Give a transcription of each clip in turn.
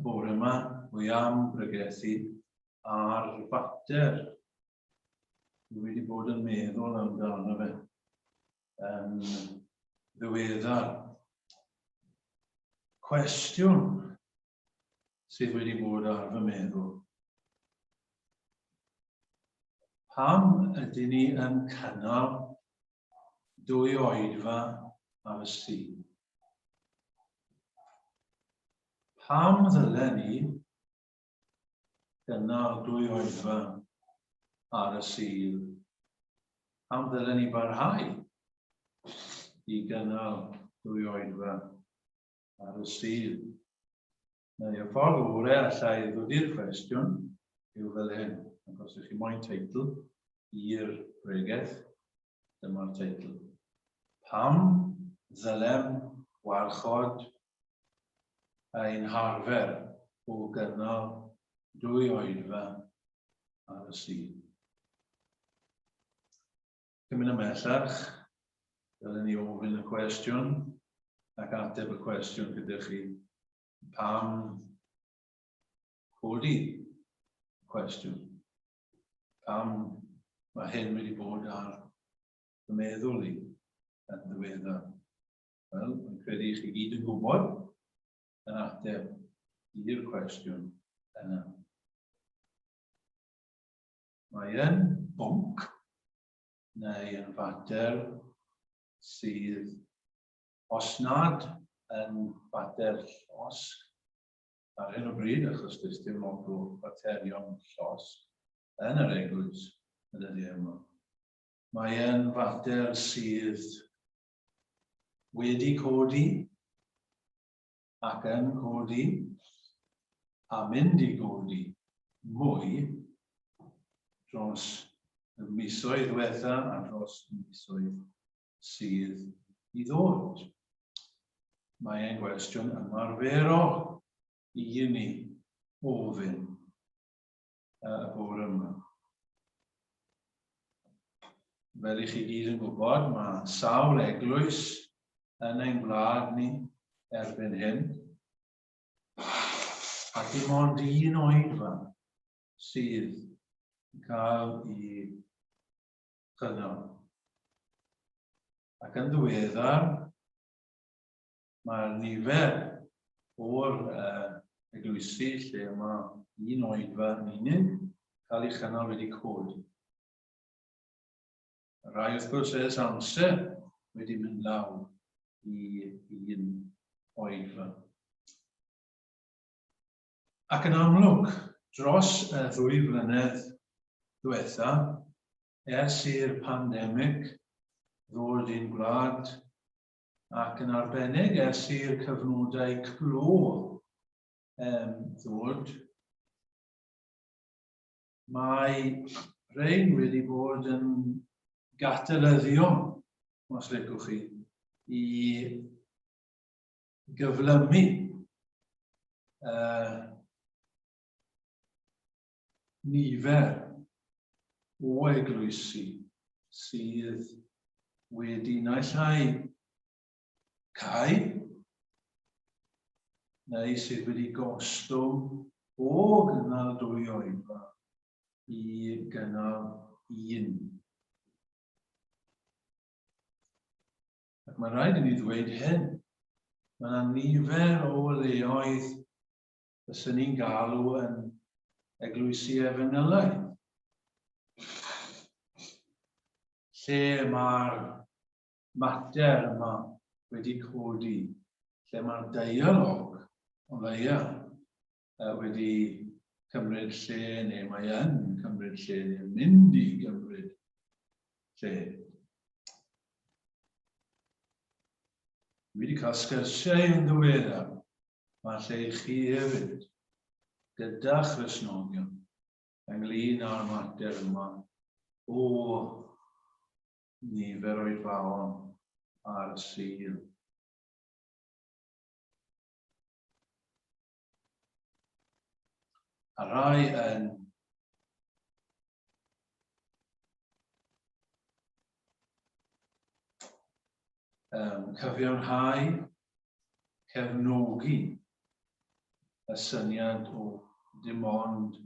bore yma, wy am bregethu ar fater dwi wedi bod yn meddwl amdano fe yn ddiweddar. Cwestiwn sydd wedi bod ar fy meddwl. Pam ydyn ni yn cynnal dwy oedfa ar y Sul? Pam ddylen ni gynnal dwy oedfa ar y Sul? Pam ddylen ni barhau i gynnal dwy oedfa ar y Sul? Neu y ffordd orau allai ddod i'r cwestiwn yw fel hyn, ac os ydych chi moyn teitl i'r bregeth, dyma'r teitl. Pam ddylem warchod ein harfer o gynnal dwy oedfa ar y Sul? Cyn mynd ymhellach, dylen ni ofyn y cwestiwn ac ateb y cwestiwn gyda chi. Pam codi y cwestiwn? Pam mae hyn wedi bod ar fy meddwl i yn ddiweddar? Wel, mae'n credu i chi gyd yn gwybod yn ateb i'r cwestiwn yna. Mae yn bwnc neu yn fater sydd, os nad yn fater llosg ar hyn o bryd, achos does dim lot o faterion llosg yn yr eglwys y dyddiau yma, mae yn fater sydd wedi codi ac yn codi a mynd i godi mwy dros y misoedd ddiwetha a dros y misoedd sydd i ddod. Mae e'n gwestiwn ymarferol i ni ofyn y bore yma. Fel i chi gyd yn gwybod, mae sawl eglwys yn ein gwlad ni erbyn hyn. A dim ond un oedfa sydd yn cael ei chynnal. Ac yn ddiweddar, Mae'r nifer o'r eglwysi lle mae un oedfa yn unig cael ei chynnal wedi codi. Rhai wrth gwrs ers amser wedi mynd lawr i un oedfa. Ac yn amlwg, dros y ddwy flynedd ddiwetha, ers i'r pandemig ddod i'n gwlad, ac yn arbennig ers i'r cyfnodau clo um, ddod, mae rhain wedi bod yn gatalyddion, os licwch chi, i gyflymu uh, nifer o eglwysi sydd wedi naill ai cau neu sydd wedi gostwng o gynnal dwy oedfa i gynnal un. Ac mae'n rhaid i ni ddweud hyn, mae yna nifer o leoedd fyswn ni'n galw yn eglwysi efengylaidd, lle mae'r mater yma wedi codi, lle mae'r deialog o leia wedi cymryd lle, neu mae yn cymryd lle, neu'n mynd i gymryd lle. Dwi wedi cael sgyrsiau yn ddiweddar Mae lle i chi hefyd, gyda Christnogion, ynglyn â'r mater yma o nifer oedfaon ar y Sul. A rhai yn um, cyfiawnhau, cefnogi y syniad o dim ond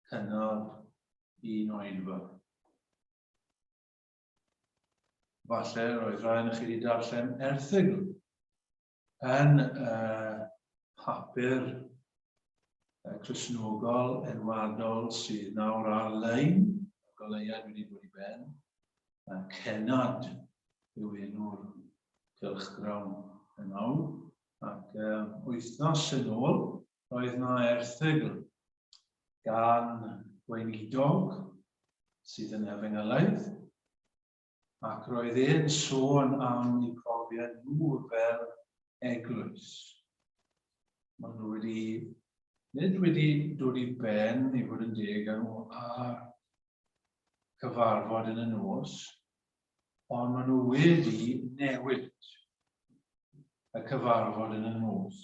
cynnal un oedfa. Falle roedd rhai ohonoch chi wedi darllen erthygl yn y papur Cristnogol enwadol sydd nawr ar-lein, y goleuad wedi dod i ben, Cennad yw enw'r cylchgrawn yn awr, ac um, wythnos yn ôl roedd yna erthygl gan gweinidog sydd yn efengylaidd, ac roedd e'n sôn am eu profiad nhw fel eglwys. Maen nhw wedi, nid wedi dod i ben, i fod yn deg â nhw, ar cyfarfod yn y nos, ond maen nhw wedi newid y cyfarfod yn y nos.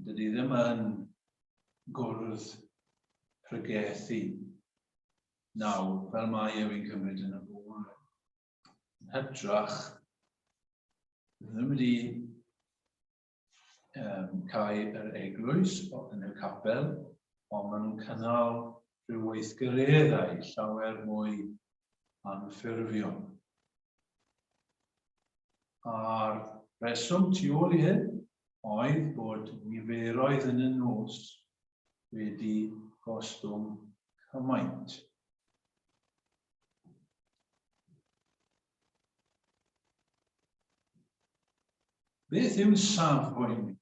Dydy ddim yn gwrdd pregethu nawr, fel mae e fi'n cymryd yn y bore. Yn hytrach, ddim wedi um, cael yr eglwys yn y capel, ond maen nhw'n cynnal rhyw weithgareddau llawer mwy anffurfiol. A'r rheswm tu ôl i hyn oedd bod niferoedd yn y nos wedi gostwng cymaint. Beth yw'n safbwynt ni?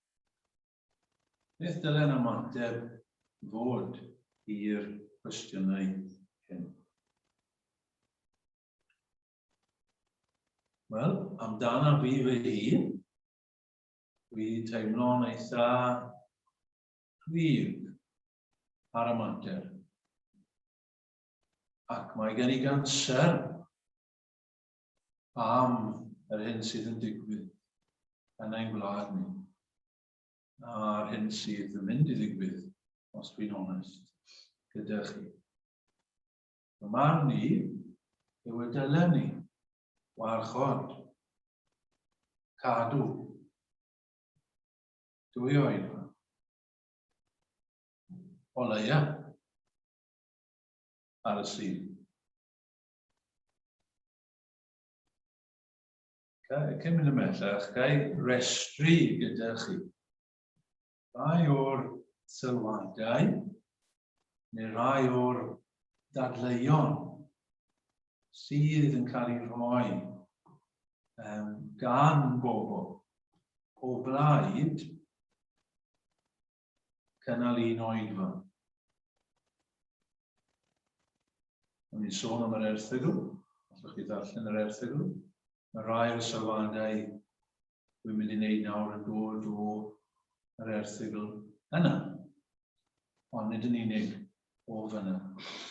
Beth dylen ymateb fod i'r cwestiynau hyn? Wel, amdana fi fy hun, dwi'n teimlo'n eitha cryf ar y mater. Ac mae gen i ganser am yr hyn sydd yn digwydd yn ein gwlad ni, a'r hyn sydd yn mynd i ddigwydd, os dwi'n onest, gyda chi. Fy marn i yw y dylen ni warchod, cadw, dwy oedfa, o leia, ar y Sul. Cyn mynd ymhellach, ga i restru gyda chi Rhai o'r sylwadau neu rai o'r dadleuon sydd yn cael eu rhoi um, gan bobl o blaid cynnal un oedfa. O'n i'n sôn am yr erthygl, allwch chi ddarllen yr erthygl. Mae rhai o'r sylwadau dwi'n mynd i wneud nawr yn dod o yr erthygl yna. Ond nid yn unig o fyna.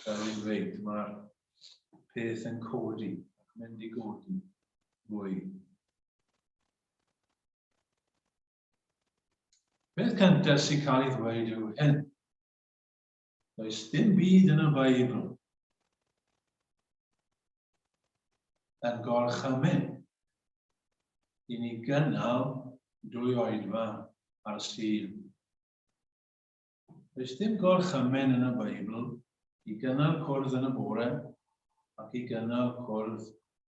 Fel rwy'n dweud, mae'r peth yn codi, ac mynd i godi fwy. Peth cyntaf sy'n cael ei ddweud yw hyn. Does dim byd yn y Beibl yn gorchymyn i ni gynnal dwy oedfa ar Sul. Does dim gorchymyn yn y Beibl i gynnal cwrdd yn y bore ac i gynnal cwrdd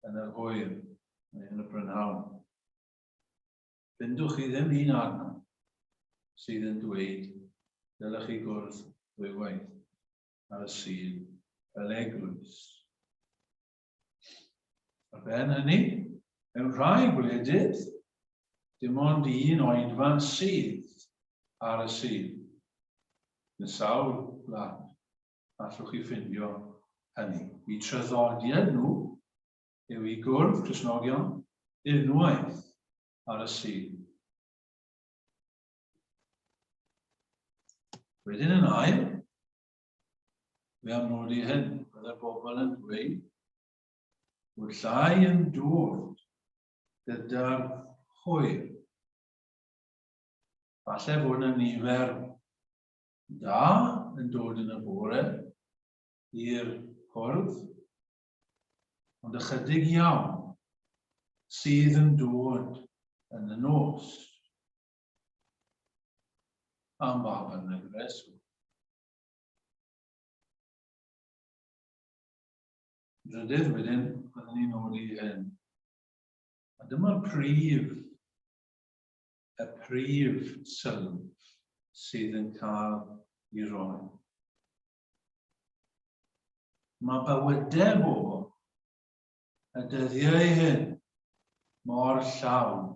yn yr hwyr neu yn y prynhawn. Ffindwch chi ddim un adnod sydd yn dweud dylech chi gwrdd ddwywaith ar y Sul fel eglwys. Ar ben hynny, mewn rhai gwledydd, dim ond un oedfa sydd ar y Sul. Yn sawl gwlad, allwch chi ffindio hynny. Y traddodiad nhw yw i gwrdd Cristnogion unwaith ar y Sul. Wedyn yn ail, fe am nodi hyn, byddai'r bobl yn dweud bod llai yn dod gyda'r hwyr. Falle bod yna nifer da yn dod yn y bore i'r cwrdd, ond ychydig iawn sydd yn dod yn y nos. Am ba bynnag reswm. Drydydd wedyn, byddwn ni'n nodi hyn. A dyma'r prif, y prif sylw sydd yn cael ei roi. Mae bywydau bobl y dyddiau hyn mor llawn,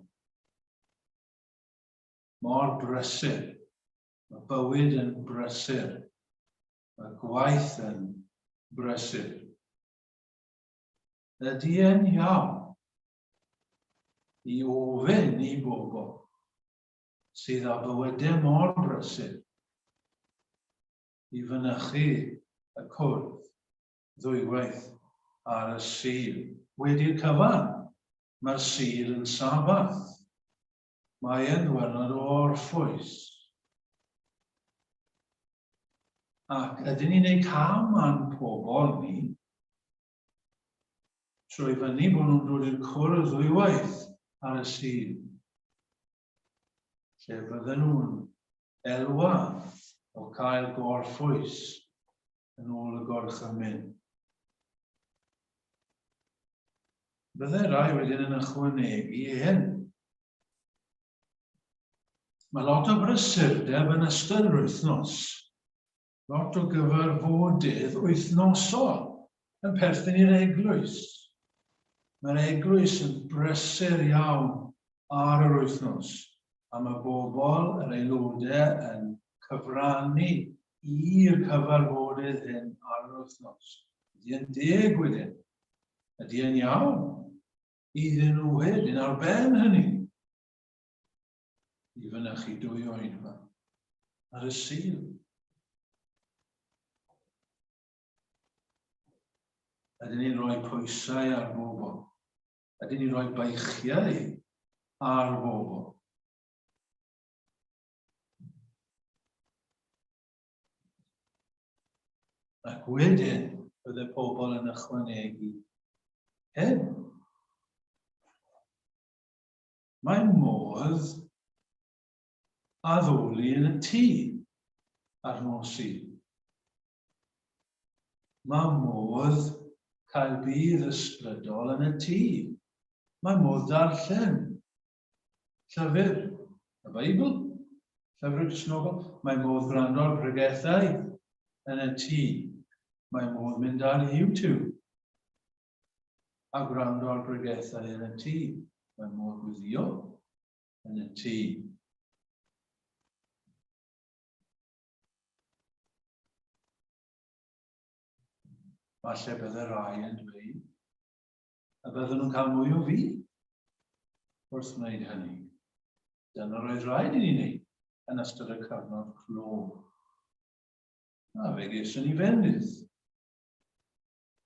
mor brysur. Mae bywyd yn brysur. Mae gwaith yn brysur. Ydy e'n iawn i ofyn i bobl sydd â bywydau mor brysur i fynychu y cwrdd ddwywaith ar y Sul? Wedi'r cyfan, mae'r Sul yn Sabath. Mae e'n ddiwrnod o orffwys. Ac ydyn ni'n ei cam â'n pobl ni trwy fyny bod nhw'n dod i'r cwrdd ddwywaith ar y Sul, lle bydden nhw'n elwa o cael gorffwys yn ôl y gorchymyn. Bydde rai wedyn yn ychwanegu hyn. Mae lot o brysurdeb yn ystod yr wythnos. Lot o gyfarfodydd wythnosol yn perthyn i'r eglwys. Mae'r eglwys yn brysur iawn ar yr wythnos, a mae bobl, yr aelodau, yn cyfrannu i'r cyfarfodydd hyn ar yr wythnos. Ydy e'n deg wedyn? Ydy e'n iawn iddyn nhw wedyn ar ben hynny i fynychu dwy oedfa ar y Sul? Ydyn ni'n rhoi pwysau ar bobl? Ydyn ni'n rhoi beichiau ar bobl? Ac wedyn, bydde pobl yn ychwanegu hyn. Mae modd addoli yn y tŷ ar nos Sul. Mae modd cael budd ysbrydol yn y tŷ. Mae modd darllen llyfr, y Beibl, llyfr y Gristnogol. Mae modd gwrando ar bregethau yn y tŷ. Mae modd mynd ar YouTube a gwrando ar bregethau yn y tŷ. Mae modd gweddio yn y tŷ. Falle bydde rai yn dweud y bydden nhw'n cael mwy o fi wrth wneud hynny. Dyna roedd rhaid i ni wneud yn ystod y cyfnod clo. A fe geison ni fendith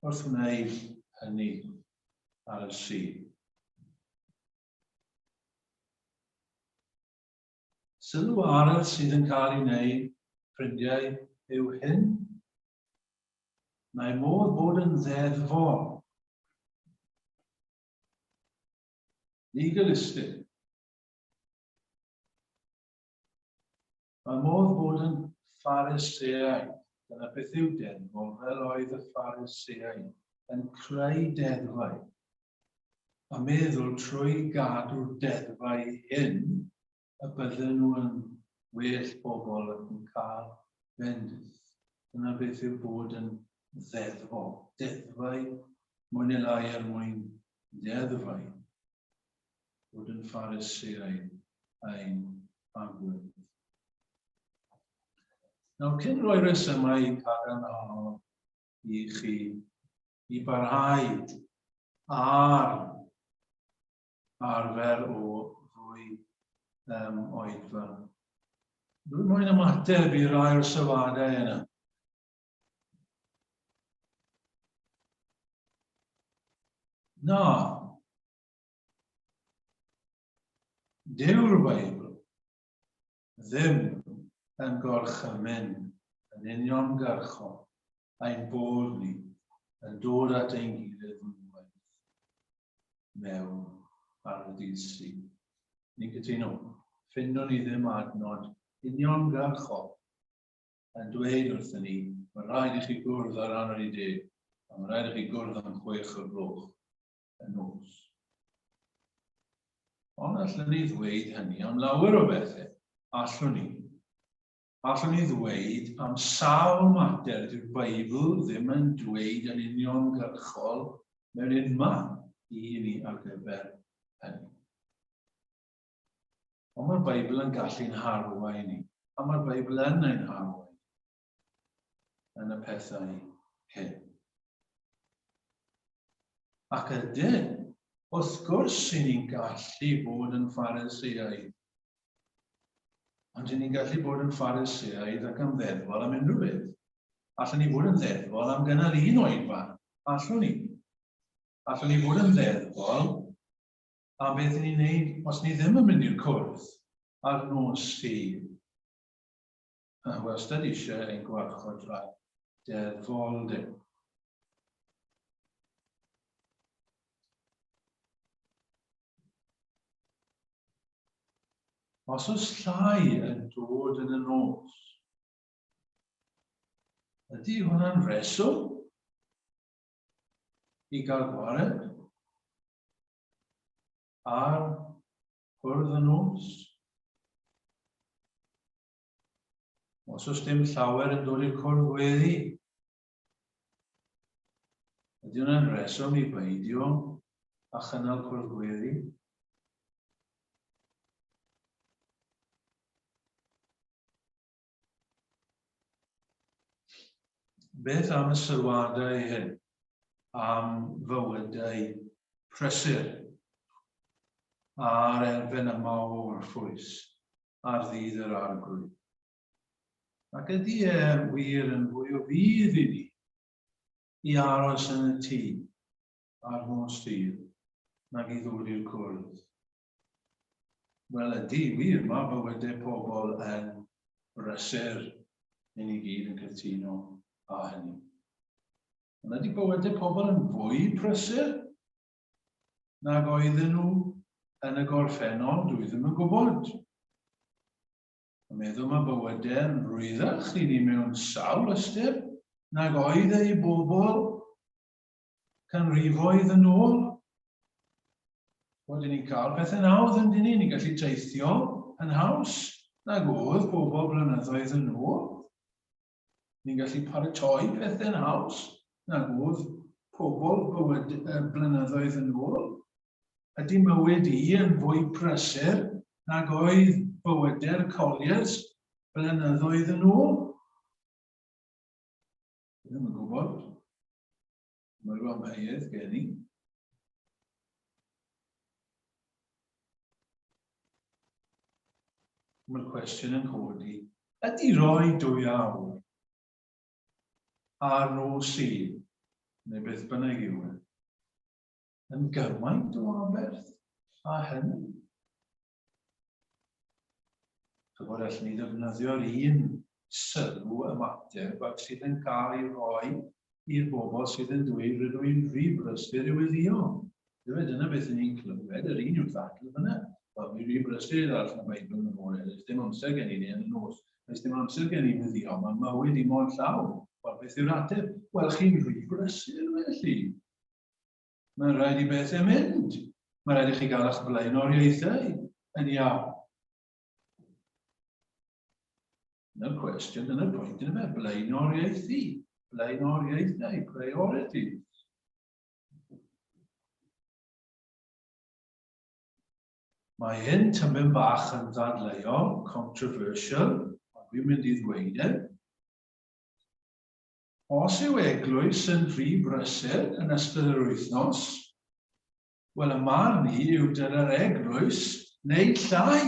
wrth wneud hynny ar y Sul. Sylw arall sydd yn cael ei wneud, ffrindiau, yw hyn. Mae modd bod yn ddeddfol. Legalistic. Mae modd bod yn Phariseaidd. Dyna beth yw deddfol, fel oedd y Phariseaid yn creu deddfau a meddwl trwy gadw'r deddfau hyn y bydden nhw yn well bobl ac yn cael bendith. Dyna beth yw bod yn ddeddfol. Deddfau mwy neu lai er mwyn deddfau. Bod yn Phariseaidd ein agwedd. Nawr, cyn rhoi resymau cadarnhaol i chi i barhau â'r arfer o ddwy um, oedfa. Dwi'n moyn ymateb i rai o'r sylwadau yna. Na. Dyw'r Beibl ddim yn gorchymyn yn uniongyrchol ein bod ni yn dod at ein gilydd unwaith mewn ar y dydd Sul. Ni'n cytuno. Ffindwn ni ddim adnod uniongyrchol yn dweud wrthyn ni, mae rhaid i chi gwrdd ar hanner i deg, a mae rhaid i chi gwrdd am chwech o'r gloch y nos. Ond allwn ni ddweud hynny am lawer o bethau. Allwn ni. Allwn ni ddweud am sawl mater dyw'r Beibl ddim yn dweud yn uniongyrchol mewn unman i ni ar gyfer hynny. Ond mae'r Beibl yn gallu'n harwain ni, a mae'r Beibl yn ein harwain yn y pethau hyn. Ac ydyn, wrth gwrs i ni'n gallu bod yn Phariseaidd. Ond i ni'n gallu bod yn Phariseaidd ac yn ddeddfol am unrhyw beth. Allwn ni fod yn ddeddfol am gynnal un oedfa. Allwn ni. Allwn ni fod yn ddeddfol am beth i ni'n neud os ni ddim yn mynd i'r cwrdd ar nos Sul. A wastad eisiau ein gwarchod rhag deddfoldeb. Os oes llai yn dod yn y nos, ydy hwnna'n reswm i gael gwared ar gwrdd y nos? Os oes dim llawer yn dod i'r cwrdd weddi, ydy hwnna'n reswm i beidio a chynnal cwrdd gweddi? Beth am y sylwadau hyn am fywydau prysur a'r elfen yma o orffwys ar ddydd yr Arglwydd? Ac ydy e wir yn fwy o fudd i ni i aros yn y tŷ ar nos Sul nag i ddod i'r cwrdd? Wel, ydy, wir, mae bywydau pobl yn brysur. Ni ni gyd yn cytuno â hynny. Ond ydy bywydau pobl yn fwy prysur nag oedden nhw yn y gorffennol? Dwi ddim yn gwybod. Yn meddwl mae bywydau yn rwyddach i ni mewn sawl ystyr nag oedd eu bobl canrifoedd yn ôl. Wel, dyn ni'n cael pethau'n hawdd yn dyn ni, ni'n gallu teithio yn haws nag oedd bobl blynyddoedd yn ôl. Ni'n gallu paratoi pethau'n haws nag oedd pobl bywyd, blynyddoedd yn ôl. Ydy mywyd i yn fwy prysur nag oedd bywydau'r Colliers blynyddoedd yn ôl? Dwi ddim yn gwybod. Mae rhyw amheuaeth gen i. Mae'r cwestiwn yn codi, ydy rhoi dwy awr ar nos Sul, neu beth bynnag yw e, yn gymaint o aberth a hynny? Chybod, allwn ni ddefnyddio'r un sylw ymateb ac sydd yn cael ei roi i'r bobl sydd yn dweud rydw i'n rhy brysur i weddïo. Dyfe, dyna beth ni'n clywed, yr un yw'r ddadl fyna. Wel, fi'n rhy brysur i ddarllen y Beibl yn y bore, does dim amser gen i ni yn y nos, does dim amser gen i weddïo, mae mywyd i mor llawn. Wel, beth yw'r ateb? Wel, chi'n rhy brysur felly. Mae'n rhaid i bethau mynd. Mae'n rhaid i chi gael eich blaenoriaethau yn iawn. Dyna'r cwestiwn, dyna'r pwynt yn yma, blaenoriaethu, blaenoriaethau, priorities. Mae hyn tymyn bach yn ddadleuol, controversial, ond dwi'n mynd i ddweud e. Os yw eglwys yn rhy brysur yn ystod yr wythnos, wel y marn i yw dyle'r eglwys wneud llai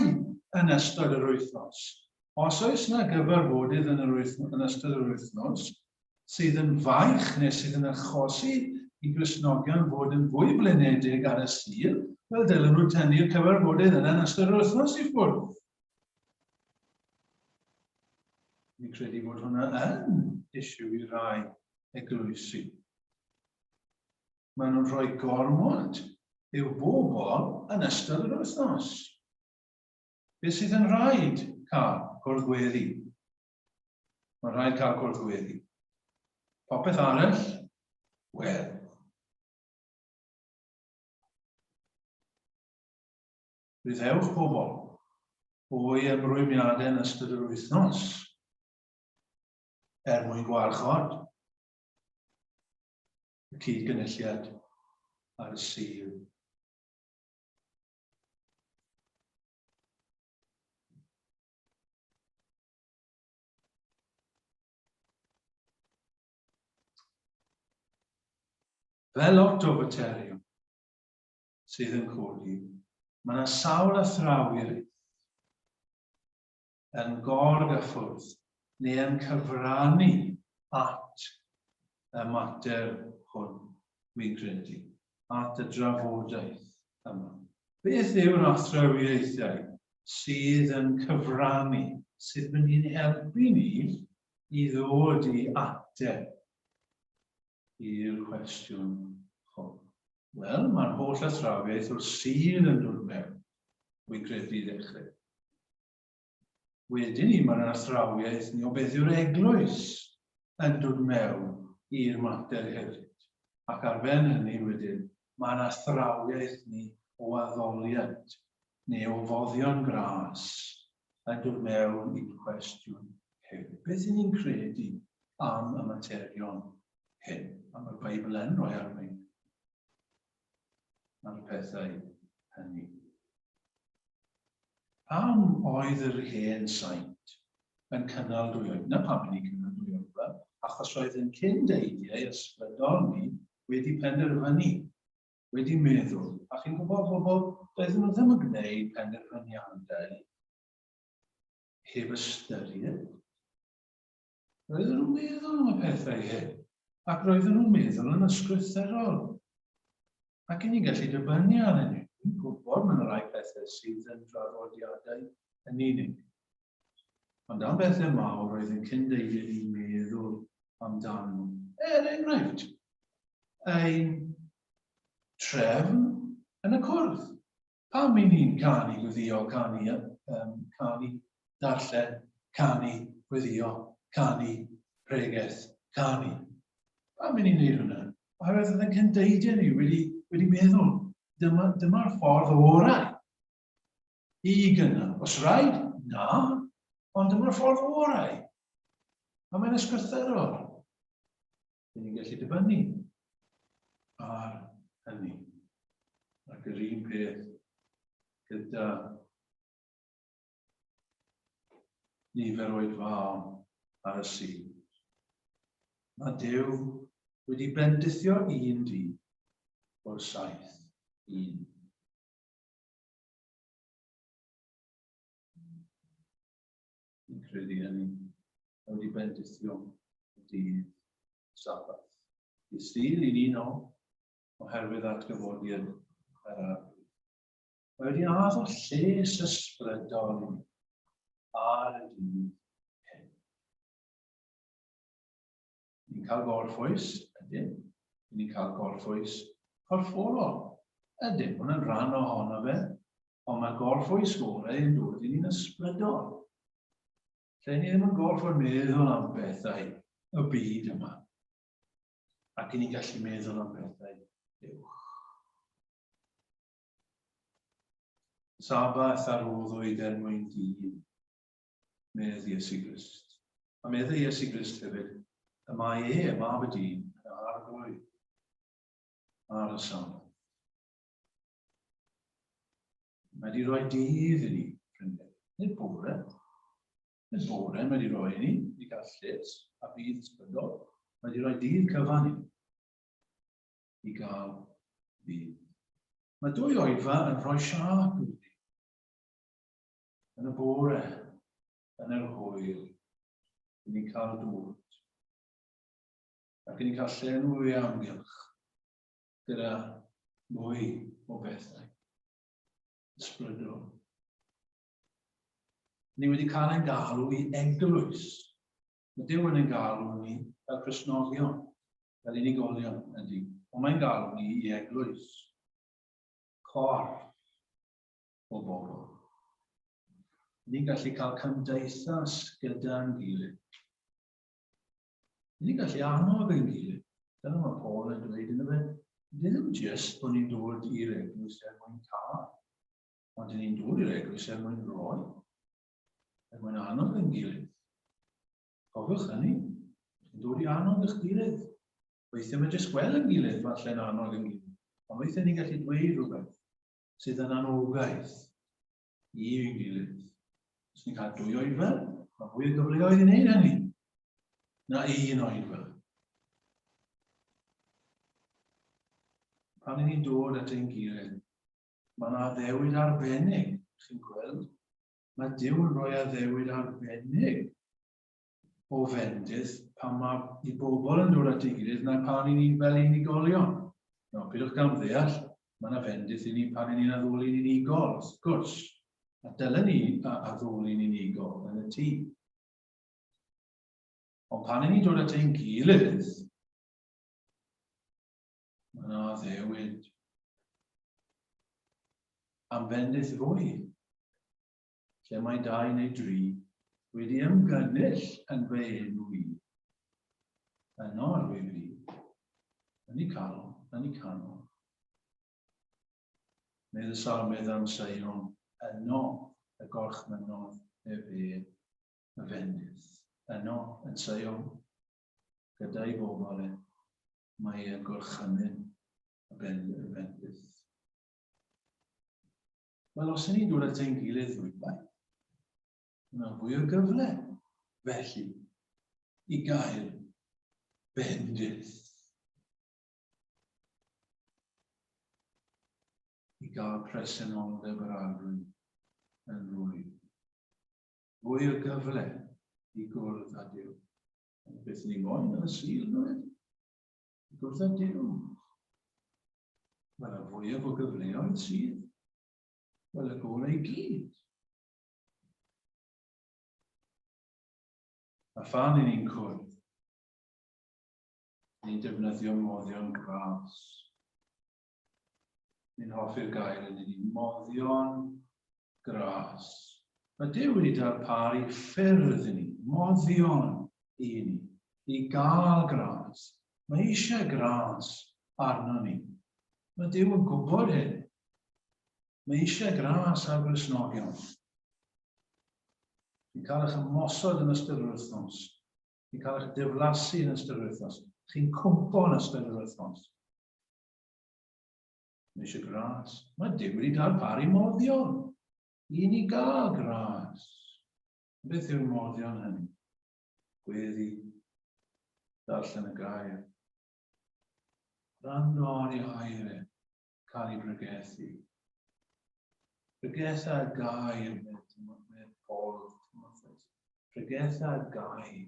yn ystod yr wythnos. Os oes yna gyfarfodydd yn, yr wythnos, yn ystod yr wythnos sydd yn faich neu sydd yn achosi i Gristnogion fod yn fwy blinedig ar y Sul, wel dylen nhw tynnu'r cyfarfodydd yna yn ystod yr wythnos i ffwrdd. Fi'n credu bod hwnna yn issue i rai eglwysi. Maen nhw'n rhoi gormod i'w bobl yn ystod yr wythnos. Beth sydd yn rhaid cael? cwrdd gweddi. Mae'n rhaid cael cwrdd gweddi. Popeth arall, wel. Rhyddhewch pobl o'i ymrwymiadau yn ystod yr wythnos er mwyn gwarchod y cyd-gynulliad ar y Sul. Fel lot o faterion sydd yn codi, mae yna sawl athrawiaeth yn gorgyffwrdd neu yn cyfrannu at y mater hwn, wi'n credu, at y drafodaeth yma. Beth yw'r athrawiaethau sydd yn cyfrannu, sydd mynd i'n helpu ni i ddod i ateb i'r cwestiwn hwn? Wel, mae'r holl athrawiaeth o'r Sul yn dod mewn, wi'n credu i ddechrau. Wedyn ni, mae'r athrawiaeth ni o beth yw'r eglwys yn dod mewn i'r mater hefyd. Ac ar ben hynny wedyn, mae'n athrawiaeth ni o addoliad neu o foddion gras yn dod mewn i'r cwestiwn hefyd. Beth y'n ni'n credu am y materion hyn? A mae'r Beibl yn rhoi arweiniad ar y pethau hynny. Pam oedd yr hen saint yn cynnal dwy oed? Na pam ni'n cynnal dwy oedfa, achos roedd yn cyn-deidiau ysbrydol ni wedi penderfynu, wedi meddwl. A chi'n gwybod bobl, doedden nhw ddim yn gwneud penderfyniadau heb ystyried. Roedden nhw'n meddwl am y pethau hyn, ac roedden nhw'n meddwl yn ysgrythurol. Ac i ni'n gallu dibynnu ar hynny. Dwi'n gwybod mae yna rai pethau sydd yn draddodiadau yn unig. Ond am bethau mawr roedd yn cyn-deulu ni'n meddwl amdanyn nhw. Er enghraifft, ein trefn yn y cwrdd. Pam i ni'n canu gweddio, canu, um, canu, darllen, canu, gweddio, canu, pregeth, canu? Pam i ni'n neud hwnna? Oherwydd oedd yn cyndeidiau ni wedi, wedi meddwl, dyma, dyma'r ffordd orau i gynnal. Os rhaid, na, ond dyma'r ffordd orau. A mae'n ysgrythurol. Dyn ni'n gallu dibynnu ar hynny. Ac yr un peth gyda nifer oedfaon ar y Sul. Mae Duw wedi bendithio un dydd o'r saith un. Fi'n credu hynny. Mae wedi bendithio y dydd Sabbath. Dydd Sul i ni nawr, oherwydd atgyfodiad yr Arglwydd. Mae wedi addo lles ysbrydol i ni ar y dydd hyn. Ni'n cael gorffwys, ydyn. Ni'n cael gorffwys corfforol, ydyn. Hwnna'n rhan ohono fe. Ond mae gorffwys gorau yn dod i ni'n ysbrydol. Lle ni ddim yn gorfod meddwl am bethau y byd yma. Ac i ni'n gallu meddwl am bethau uwch. Sabath ar roddwyd er mwyn dyn, medd Iesu Grist. A medd Iesu Grist hefyd, y mae e, y mab y dyn, yn arglwydd ar y Sabath. Mae wedi rhoi dydd i ni, ffrindiau. Nid bore. Nid bore mae wedi rhoi i ni, i gael lles a bydd ysbrydol. Mae wedi rhoi dydd cyfan i ni, i gael bydd. Mae dwy oedfa yn rhoi siâp i ni. Yn y bore, yn yr hwyr, i ni'n cael dod. Ac i ni'n cael llenwi amgylch gyda mwy o bethau ysbrydol. Ni wedi cael ein galw i eglwys. Mae Duw yn ein galw ni fel Cristnogion, fel unigolion ydy. Ond mae'n galw ni i eglwys. Corff o bobl. Ni'n gallu cael cymdeithas gyda'n gilydd. Ni'n gallu annog ein gilydd. Dyna mae Paul yn dweud yn y fe. Ddim jyst bod ni'n dod i'r eglwys er mwyn cael, ond ni'n dod i'r eglwys er mwyn rhoi, er mwyn annog ein gilydd. Cofiwch hynny, chi'n dod i annog eich gilydd. Weithiau mae jyst gweld yn gilydd falle'n annog yn gilydd, ond weithiau ni'n gallu dweud rhywbeth sydd yn anogaeth i'n gilydd. Os ni'n cael dwy oedfa, mae fwy o gyfleoedd i wneud hynny na un oedfa. Pan ni'n dod at ein gilydd, mae yna addewid arbennig, chi'n gweld, mae Duw yn rhoi addewid arbennig o fendith pan mae i bobl yn dod at ei gilydd na pan i ni fel unigolion. No, pidwch gan ddeall, mae yna fendith i ni pan i ni'n addoli'n unigol, wrth gwrs. A dylen ni addoli'n unigol yn y tŷ. Ond pan i ni'n dod at ein gilydd, mae yna addewid am fendith fwy. lle mae dau neu dri wedi ymgynnull yn fy enw i, yno yr wyf fi, yn eu canol, yn eu canol. Medd y salmydd am Seion, yno y gorchmynnodd ef e y fendith. Yno, yn Seion, gyda'i bobl e, mae e'n gorchymyn y bendith. Wel, os y'n ni'n dod at ein gilydd ddwywaith, yna fwy o gyfle, felly, i gael bendith. I gael presenoldeb yr Arglwydd yn rwydd. Fwy o gyfle i gwrdd â Duw. Beth ni'n moyn yn y Sul, nid? I gwrdd â Duw. Wel, y fwyaf o gyfleoedd sydd. Wel, y gorau i gyd. A phan i ni'n cwrdd, ni'n defnyddio moddion gras. Ni'n hoffi'r gair yn ni, moddion gras. Mae Duw wedi darparu ffyrdd i ni, moddion i ni, i gael gras. Mae eisiau gras arno ni. Mae Duw yn gwybod hyn. Mae eisiau gras ar Gristnogion. Chi'n cael eich ymosod yn ystod yr wythnos. Chi'n cael eich diflasu yn ystod yr wythnos. Chi'n cwmpo yn ystod yr wythnos. Mae eisiau gras. Mae Duw wedi darparu moddion i ni gael gras. Beth yw'r moddion hynny? Gweddi, darllen y gair, Gwrando ar ei air e, cael ei bregethu. Pregetha gair, medd Paul wrth Timotheus. Pregetha gair.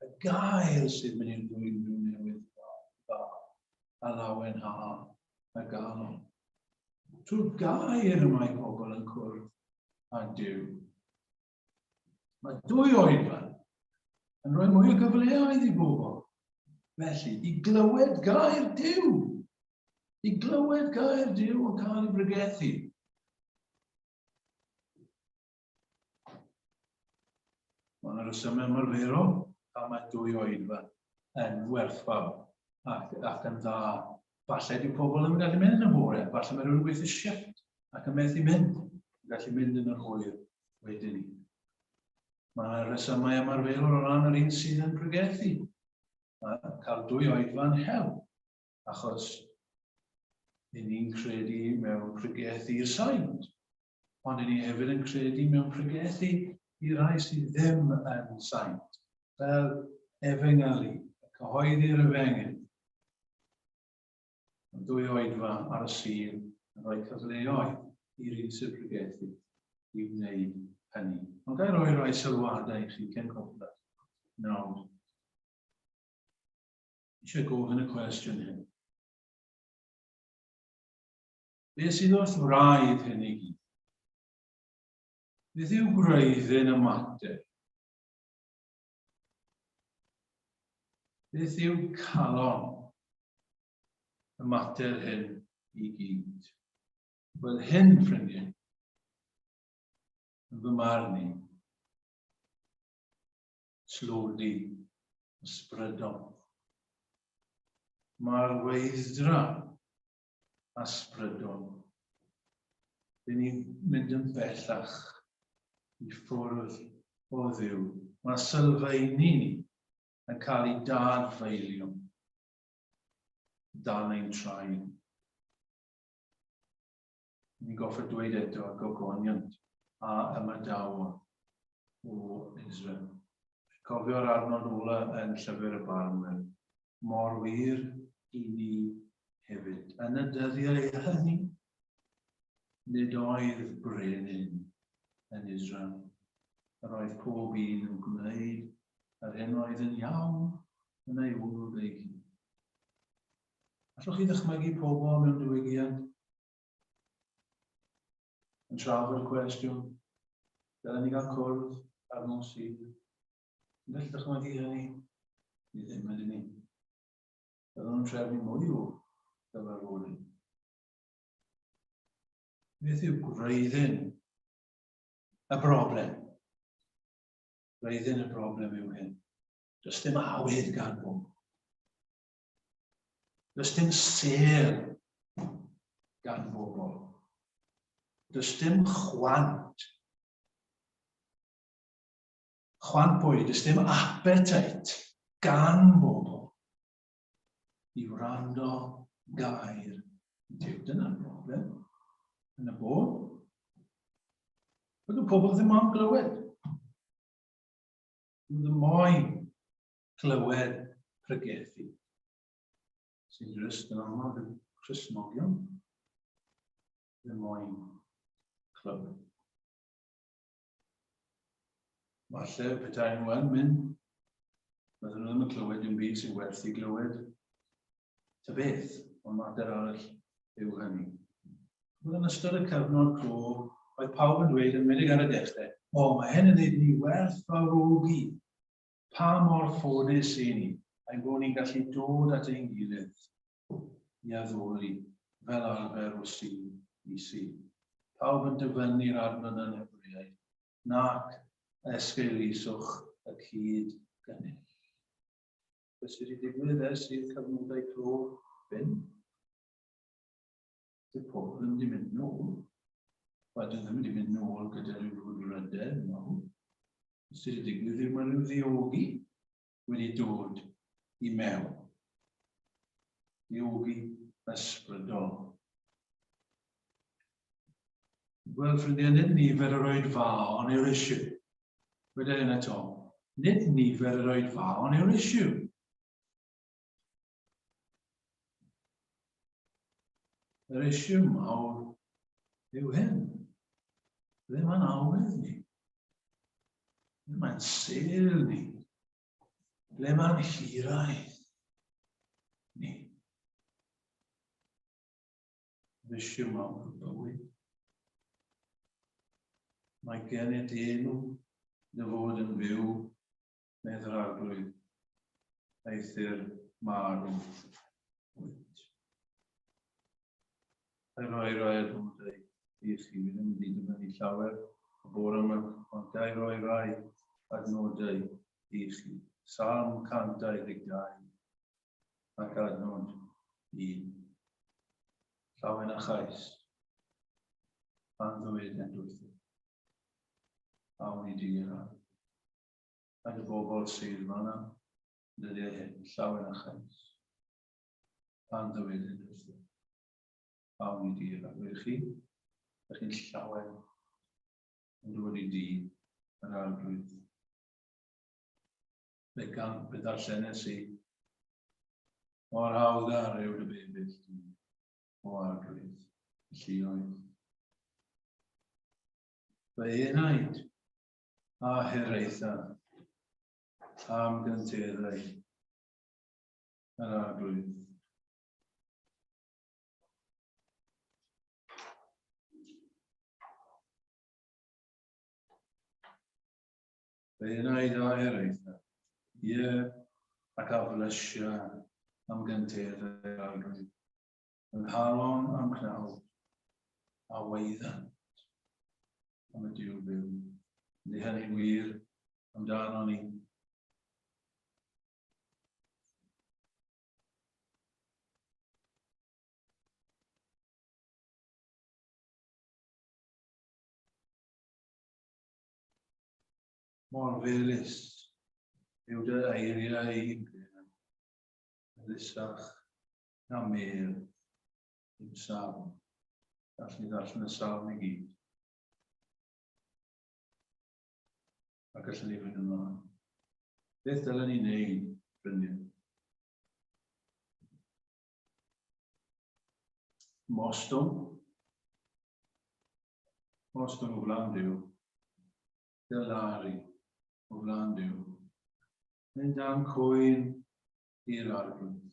Y gair sydd mynd i'r ddwyn rhyw newydd dda, a lawen ha, a galon. Trwy'r gair y mae pobl yn cwrdd â Duw. Mae dwy oedran yn rhoi mwy o gyfleoedd i bobl. Felly, i glywed gair Duw, i glywed gair Duw yn cael ei bregethu. Mae yna resymau ymarferol pam mae dwy oedfa yn werthfawr ac, ac yn dda. Falle dyw pobl ddim yn gallu mynd yn y bore, falle mae rhywun yn gweithio shift ac yn methu mynd, yn gallu mynd yn yr hwyr wedyn ni. Mae yna resymau ymarferol o ran yr un sydd yn pregethu. Mae cael dwy oedfa'n help, achos i ni'n credu mewn pregethu i'r saint, ond i ni hefyd yn credu mewn pregethu i rai sydd ddim yn saint, fel efengylu, cyhoeddi'r efengyl. Mae dwy oedfa ar y Sul yn rhoi cyfleoedd i'r un sy'n pregethu i wneud hynny. Ond ga i roi rhai sylwadau i chi cyn cwpla nawr. Eisiau gofyn y cwestiwn hyn. Beth sydd wrth wraidd hyn i gyd? Beth yw gwreiddyn y mater? Beth yw calon y mater hyn i gyd? Wel hyn, ffrindiau. Yn fy marn i, tlodi ysbrydol. Mae'r weiddra ysbrydol. Dyn ni'n mynd yn bellach i ffwrdd o Dduw. Mae sylfaeni ni yn cael ei dadfeilio dan ein traed. Ni'n gorfod dweud eto gogoniant a ymadawodd o Israel. Cofio'r adnod ola yn Llyfr y Barnwyr, mor wir i ni hefyd. Yn y dyddiau hynny, nid oedd brenin yn Israel. Yr oedd pob un yn gwneud yr hyn oedd yn iawn yn ei olwg ei hun. Allwch chi ddychmygu pobl mewn diwygiad yn trafod y cwestiwn, dylen ni gael cwrdd ar nos Sul? Yn gallu dychmygu hynny? Ni ddim ydyn ni. Byddwn nhw'n trefnu mwy o gyfarfodydd. Beth yw gwreiddyn y broblem? Gwreiddyn y broblem yw hyn. Does dim awydd gan bobl. Does dim sêl gan bobl. Does dim chwant. Chwant bwyd, does dim appetite gan bobl i wrando gair Duw. Dyna'r broblem yn y bôn. Bydd y pobl ddim am glywed. Ddim moyn clywed pregethu, sy'n drist yn aml y Cristnogion ddim moyn clywed. Falle petai nhw yn mynd, bydden nhw ddim yn clywed dim byd sy'n werth i glywed. Ta beth, ond mater arall yw hynny. Wel, yn ystod y cyfnod clo, oedd pawb yn dweud, yn enwedig ar y dechrau, o, mae hyn yn neud ni werthfawrogi Pa mor ffodus i ni ein bod ni'n gallu dod at ein gilydd i addoli fel arfer o Sul i Sul. Pawb yn dyfynnu'r adnod yn Hebreaid, nac esgeuluswch y cyd gynnull. Beth sydd wedi digwydd ers i'r cyfnodau clo fynd? Dyw pobl ddim wedi mynd nôl. Wel, dyn ddim wedi mynd nôl gyda rhyw frwdfrydedd mawr. Beth sydd wedi digwydd yw mae rhyw ddiogi wedi dod i mewn. Diogi ysbrydol. Wel, ffrindiau, nid nifer yr oedfaon yw'r issue. Weda hyn eto. Nid nifer yr oedfaon yw'r issue. Yr issue mawr yw hyn. Ble mae'n awydd ni? Ble mae'n sel ni? Ble mae'n hiraeth ni? Yr issue mawr yw bywyd. Mae gen i dy enw dy fod yn fyw medd yr Arglwydd, eithr marw wyt. Ga i roi rai adnodau i chi? Fi ddim yn mynd i dyfynnu llawer y bore yma, ond ga i roi rai adnodau i chi? Salm 122 ac adnod 1. Llawen a chais, pan ddywedent wrtho, awn i di yr ardd. Faint o bobl sydd fan'na yn dyddiau hyn, llawen a chais? Pan ddywedyd wrtho, awn i dir a ydych chi, ydych chi'n llawen yn dod i dŷ yr arglwydd. Fe gan, fe ddarllenes i, mor hawdd ar yw dy bebyll di, o arglwydd, y lluoedd. Fy enaid a hiraetha am gynteddau yr Arglwydd. Fe enaid a hiraetha, ie, ac a flysia am gynteddau yr Arglwydd. Yng nghalon a'm cnawd, a waeddant. am y Duw byw. Ydy hynny'n wir amdano ni? Mor felys yw dy eiriau i Melysach na mel i'm salm. Gallwn ni ddarllen y salm i gyd. A gallwn ni fynd ymlaen. Beth dylen ni wneud, ffrindiau? Mostwng. Mostwng o flaen Duw. Dylaru o flaen Duw. Mynd am cwyn i'r arglwydd.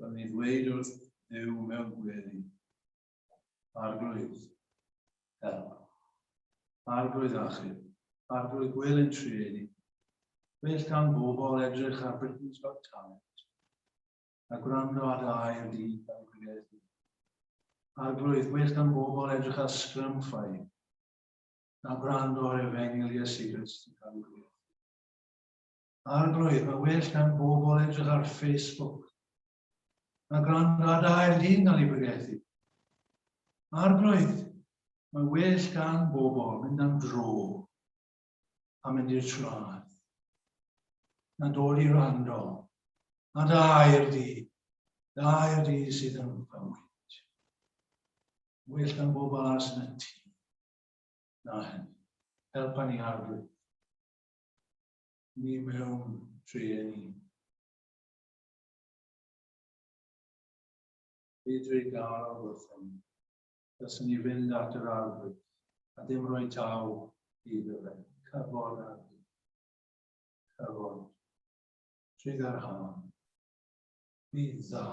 Dylen ni ddweud wrth Dduw mewn gweddi. Arglwydd, help. Arglwydd achub. Arglwydd gwel yn trueni. Well gan bobl edrych ar Britain's Got Talent a gwrando ar air di gan pregethu. Arglwydd, well gan bobl edrych ar Scrum 5 na gwrando ar Efengyl Iesu Grist yn cael ei pregethu. Arglwydd, mae well gan bobl edrych ar Facebook na gwrando ar air di'n cael ei pregethu. Arglwydd, mae well gan bobl mynd am dro a mynd i'r traeth na dod i wrando a da i'r di, da i'r di sydd yn fywyd. Well gan bobl aros yn y tŷ na hynny. Helpa ni arglwydd. Ni mewn trueni. Byd rhy garol wrthym. Dylswn ni fynd at yr arglwydd a dim rhoi taw iddo fe. Cyfod arglwydd. Cyfod. Trugarhân. Bydd dda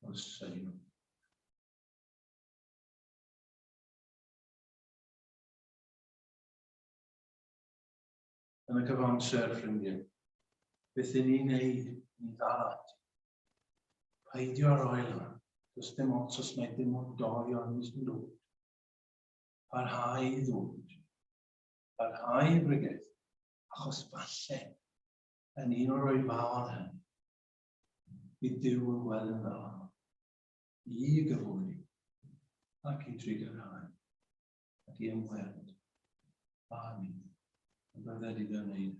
o Seion. Yn y cyfamser, ffrindiau, beth i ni'n neud, ni'n ddal ati. Peidio â rhoi lan. Does dim ots os mae dim ond doi o'n mis yn dod. Parhau i ddod. Parhau i bregethu. Achos falle, yn un o'r oedfaon hynny, bydd Duw yn gweld yn dda i gyfodi ac i drugarhau ac i ymweld â ni. Yn bydded iddo wneud.